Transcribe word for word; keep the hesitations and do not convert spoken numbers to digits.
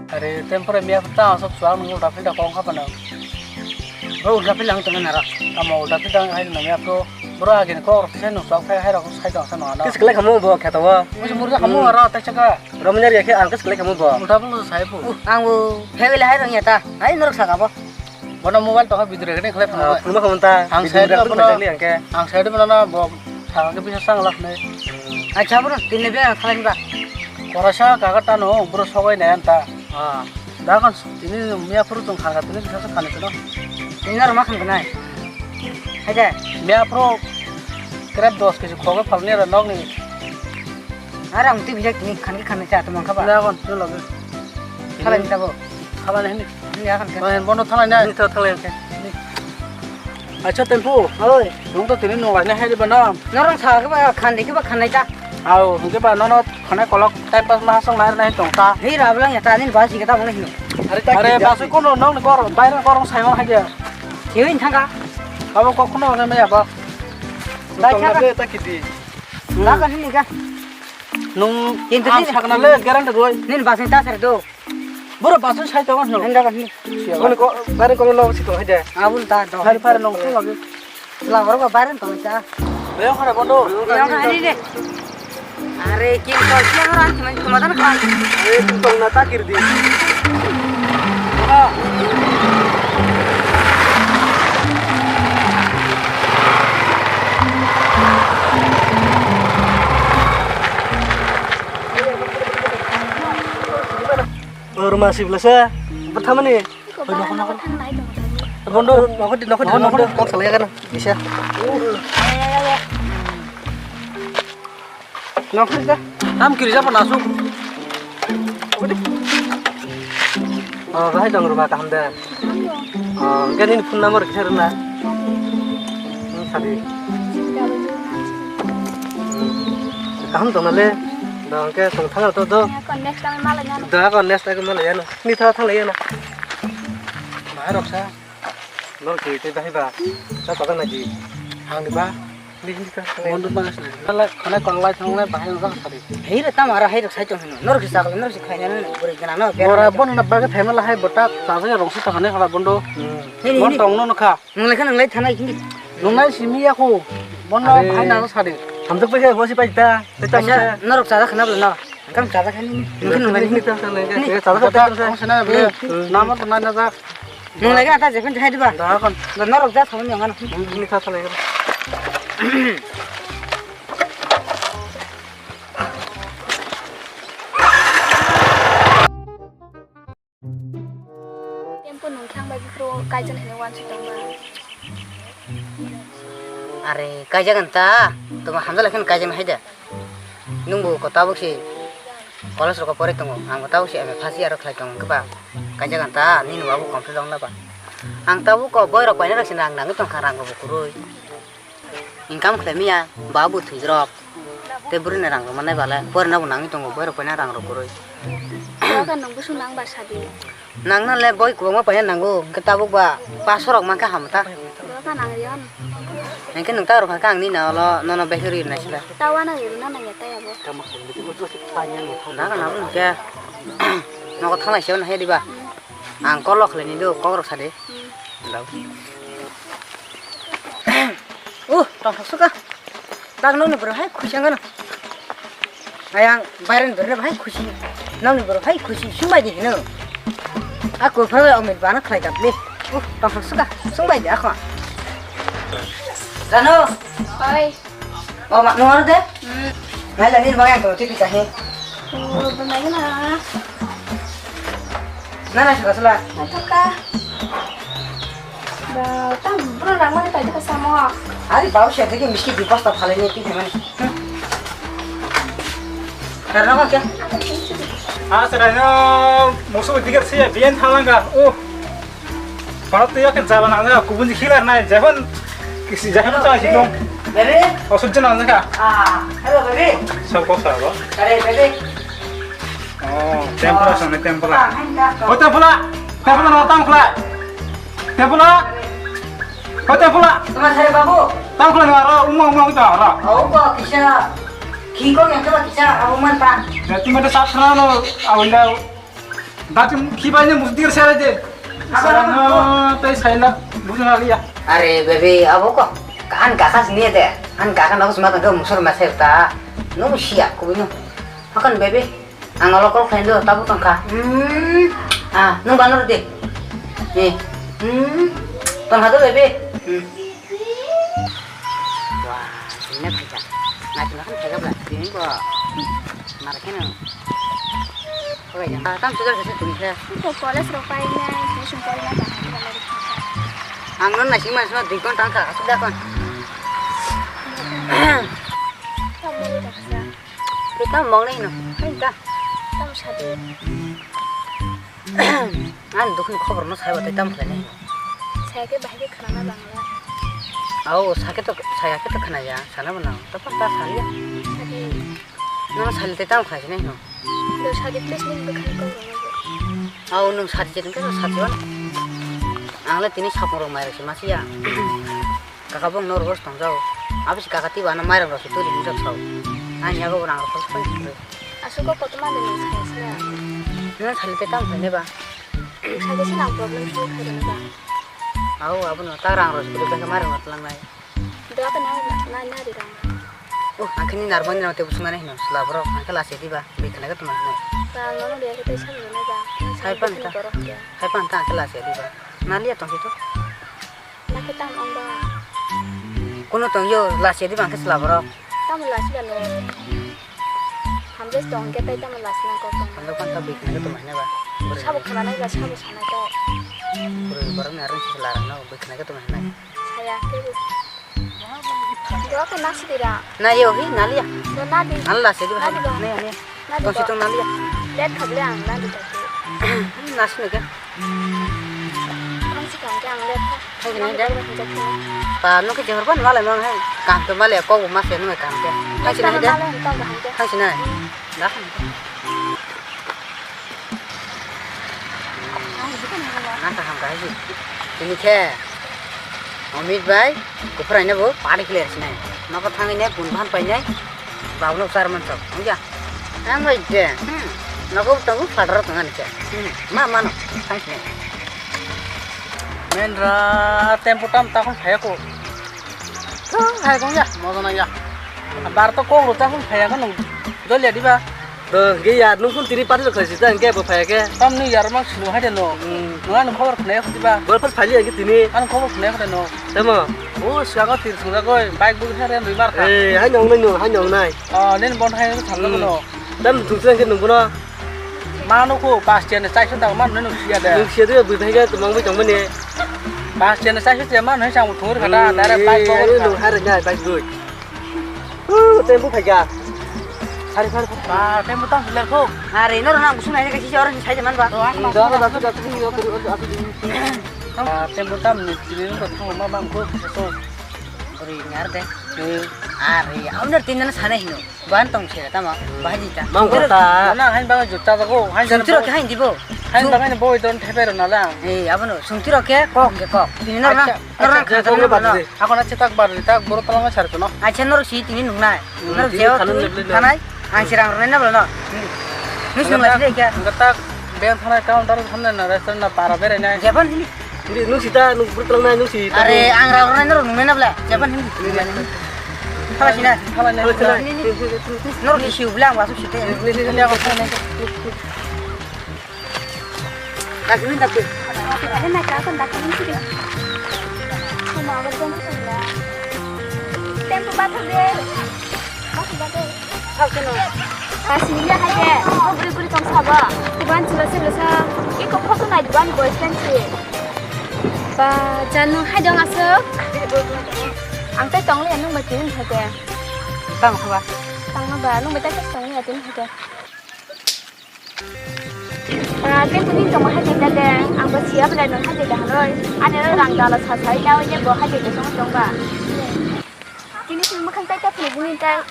Are, temporary miya ta asok suang nung ulta philda kong khapana. Bro, ulta philda ang tongna nara. Tamo ulta philda ang hai nung miya pro. Bro, agin kok rok sai nung suang phai hai rok sai tong sano ano. Kis kelai kamu bo kheto bo. Musi murja kamu aro tai chaka. Romnya ya khe ang kis kelai kamu bo. Ulta philda sai bu. Uh, ang bo phai bela hai rong ya ta. Hai norok saka bo. Bono mobile tongkha video recording khlai phano. Ah, phunukma khamunta. Ang video side recording bono, khlai jani ang khe. Ang side bono na bo thang khe bisa sang lak nai. Acha bro, tini be ang thalai ba. Korasa kaga tano bro sogai nai anta. Ah. Da kan tini miya phuru tong khanga tini bisa sa khani tino. Tini na roma khang nai. Haja. Miya phuru krep dos kg khogai phalni ra nokni. Ara ang twi bijak tini khan khe khan cha tong kha ba. Na kon twi logi. Thalai ni tabo. Thalai ni. Ni akan khe. Bono thalai nai. Ni to thalai khe. Acha tempu. Oi. Nung to tini nung lai na hai ba na. Norong sa khe ba khan de khe ba khan nai ta. Au, hingke ba nono khane kolok time pass ma hasong lai nai tong ta. Hei ra blang ya ta ni ba si kata bang ni. Are ta. Are ba sui kono nong ni kor, baire korong sai ma hai ya. Hiwin thanga. Abo kok kono ne me ya ba. Dai kha. Ta kiti. Laga sini ka. Nung kintu ang ni sakna le garang de goi. Nin basing ta sar do. Boro basing sai to no. Nin daga ni. Boro ko bare ko lo si to hede. Abun ta do. Hari pare nong ko lagi. La boro ko bare to ta. Beo khara bondo. Beo khara ni de. Are kin ko siang ran teman teman kan. Eh, tong na ta kirdi. Ruma sibla sa. Pertama ni. Bondo, nokot di, nokot di, nokot di. Kok salah ya kan? Bisa. Nongkhor da. Ham kiri jabo nasu. Oh, bahai dong ruba kaham da. Oh, gani phone number kisa rwna. Hmm, sadi. Kaham dong na le. Dong ke song thang to do. Next time malai ya. Da ko next time malai ya no. Ni tha thang ya na. Bahai rok sa. Nor ki te bahai ba. Sa pa na ji. Ang di ba. Bondo mas na. Kala khana kong lai thang lai bahai wngkha sari. Hei re tamo ara hai rok sai tong hino. Nor ki sakle nor ki khaina nor buri gana no. Bora bon na baga thaima la hai bota sa sa rong su ta hane khala bondo. Hei ni. Bon tong no kha. Nung lai kha nung lai thanai kini. Nung lai simi ya khu. Bon na bahai na sari. Hamjak pe khe bosi pai ta. Acha norok chada khana bla no. Kam chada khani. Nung nung lai ni. Chada khata. Kong sana bla. Nama to na na. Nung lai ka ta jephun jahai diba. Da kon. Da norok ja thangni angano. Ni kha thalai. Tempo nung thang bai bikro kaijan hene wansi tongba. Are kaijagan ta. Tuma hamjala khen kaijan hai da. Nungbo ko tabuk si college rok pore tongo, ang bo tabuk si M A first year rok khlai tongo hwnkhe ba, kaijak ang ta nini bo abo complete wng la ba. Ang tabuk ko boy rok paina rok si rang nangwi tongkha, rang rok bo kwrwi. Income khlai manya, ba bo thwi rok. Tei bwrwi ni rang rok mannai bale, porina bo nangwi tongo, boy rok paina rang rok kwrwi. Dogan nung bwswk nang ba sadi. Nangna le boi kwbangma paina nango, hwnkhe tabuk ba paso rok mankha hamta. Doga nang riya no. Hwnkhe nwng ta rwkha khe ang nini olo nono bag rwi rwnai sila. Ta wana rwi rwna nang ya ta yabo. Naga nabo hwnkhe nogo thanglai se hwnna hai diba. Ang kolo khlaini do kok rok sadi. Dau. Uh, tongthok suka. Tak nokni borok hai khuisa wngkha no. Ayang Byron borok hai khusi. Nokni borok hai khusi sumbai di hino. A kufra bai omit bana khlai dapli. Uh, tongthok suka. Sumbai di akho. Jano. Oi. O ma nuar de. Hmm. Nai lani bagay to tiki kahi. Oh, bumai na. Nana suka sula. Atoka. Ba, ta bro rang mani paito ka samo. Ari bau se degi miski di pasta phale ni pi mani. Karna ko kya? Ah, sera no musu diga se bien thalanga. Oh. Para tu ya ke jaba na kubun di khilar na jahon kisi jahon ta si dong. Baby. Osujja na ka. Ah, hello baby. Sab ko sabo. Are baby. Oh, tempura song ni tempura. Oh, tempura. Tempura no tempura. Tempura. Oh, tempura. Tuma sare babu. Tempura no aro umma umma kita aro. Oh, ko kisa. Kiko yang kala kisa abu man pa. Ya, tuma de sab sana no awinda. Bati khibai ne musdir sere de. Sarano tei saila bujuna liya. Are bebe, abo ko. An kaka sini de. An kaka nagus mata ke musur masir ta. No siya kubino. Hakan bebe. Ang olo call khlaino, tabuk tongkha. Hmm. Ah, nwng banor de. Eh. Hmm. Tongkha do, bebe. Hmm. Wah, sini phaikha. Nai tongkha phaikha bla. Sini bo. Mar kheno. Oke, ya. Ah, tam sudah kasi tongkha. Ko college rok paina, tuition paina ba. Ang non nasi mas no dikon tangkha, sudah kon. Tam mo tak sa. Tei tamo mong nai hino, hai ta. Tamo sadi. Ani dukni khobor no saiba tei tamo khlai nai hino. Saya ke bahai ke khana na bangla. Au, sake to, saya ke to khana ya, sana bo nang. To pa ta sali ya. Sadi. No sali tei tamo khlai nai hino. Do sadi please ning bwkhani kok rwna bo. Au, nung sadi je tong ke sadi wan. Ang le tini sapung rok mai rok se masiya. Kaka bong nor bos tong jao. Abis kaka tiba na mairang rok se turi ni jok sao. Ani yago rang rok se. Asuk ko koto ma de nung sai se. Nung sali te tam phai ne ba. Sali se nang problem solve khai ne ba. Au, abo no ta rang rok se turi bengke mairang rok lang nai. Do apa na na na di rang. Oh, angkhe ni narwkmani rang te busung nai hino sla borok angkhe lasi diba bikhnai ko tuma hinai. Ba ang nono de ko te sam na ba. Sai pan ta. Sai pan ta angkhe lasi diba. Naliya tong si to. Nakhe tam ong ba. Kuno tong yo lasi diba angkhe sla borok. Tam lasi ba no. Hamjes tong ke tai tam lasi nang kok tong. Hamjak pan ta bikhnai ko tuma hinai ba. Sabo khana nai ba sabo sana to. Bwrwi borok ni arang si larang no bikhnai ko tuma hinai. Saya ke. Doa ke nasi dira. Na yo hi naliya. Do nadi. Nalla se di. Nadi ba. Ne ne. Nadi ba. Tong si tong naliya. Let khabli ang nadi ta. Nasi ne ke. Ang si kang ke ang let. Hai ne de. Pa no ke jehor ban wala no hai. Kam to male ko ma se no kam ke. Hai si ne de. Hai si ne. Da. Nang kaham kahai si. Tini khe Amit bai kuphraino bo party khlai sinai. Nokho thangwi ne bun phan painai. Babno char man chok. Ongya. Ang bai de. Hmm. Nokho tongo phataro tong ani khe. Hmm. Ma mano. Thang sinai. Mendra tempo tam ta khon khaya ko. Thang hai kong ya. Mojo nang ya. Bar to kok ro ta khon khaya ko nung. Dol ya diba. To, hingke ya, nung kun tini party rok khlai sijak, hingke bo phaiya khe. Tamni yar mang sunu hai de no. Hmm. Nung ani khobor khna yakho diba? Bor phar phali ya khe tini. Ani khobor khna yakho de no. Tamo? O, swago tir sungjakgoi, bike bo khe ren rwi mar kha. Eh, hai nong nai no, hai nong nai. Oh, nini bon hai thang Hmm. no. Tam thung sung khe nung bono. Ma no ko pas chen chai sung ta ma no nung sia de. Nung sia de, bui phai ga tumang bui tong mani. Pas chen chai sung ma no sang thung ri kha da, Hmm, direct bike eh, bo eh, kha. Nung hai ren nai, bike boi. Uh, tempo phai ga. Sari, sari, sari. Ba, tempo tam suler ko. Are, no, no, musu nai kasi orang sai jaman ba. Dora, dora, dora, dora. Ah, tempo tam ni, ni, ni, ko, ma, bang, ko, so. Ori, nyar de. Eh. Are, amna tin na sana hino. Ban tong se, tama, ba, ji ta. Mang ko ta. Na, han ba, jutta ko, han Sumtiro ke han dibo. Han ba, han boy don thepe ro na lang. Eh, abono, sumtiro ke, kok ke, kok. Tin na, na. Acha. Norok Acha, khana acha, norok acha, no. Acha. Ako na chetak bar ni tak boro tolong sar kono. Acha norok si tini nungnai. Hmm, norok tini jeo khana tini leble le. Thanai. Ang sirang rwna bolo no. Nung sung lasi dei kya? Ang tak ben thanai counter thanai na restaurant na para berai nai. Japan hini. Hindi, nung sita, nung boro tolong nai, nung sita. Are, ang rang rwna norok nungnai na bla. Japan hini. Hindi, hindi. Thala sina. Thala nai. Thala, thala. Ini, ini. Norok ni siu bla ang wasu sita. Hindi, hindi, hindi. Hindi ako thanai. Dakini dakini. Ada nak apa dakini sih? Cuma berjam sudah. Tempo batal deh. Batal batal. Kau kena. Pas ni ya hai deh. Kau beri beri tong saba. Kuban cila cila sa. Iko foto nai duan boyfriend sih. Ba janu hai dong asuk. Ang tai tong le nung ba tin hai deh. Tang apa? Tang ba nung ba tai tong le tin hai deh. Ah, tei tini tongma hai tei tade, ang bo siya belai nung hai tei dah noi. Ani ro rang dala sa sai na oye bo hai tei tong tong ba. Tini tini makhang tai ta phunu buni tai.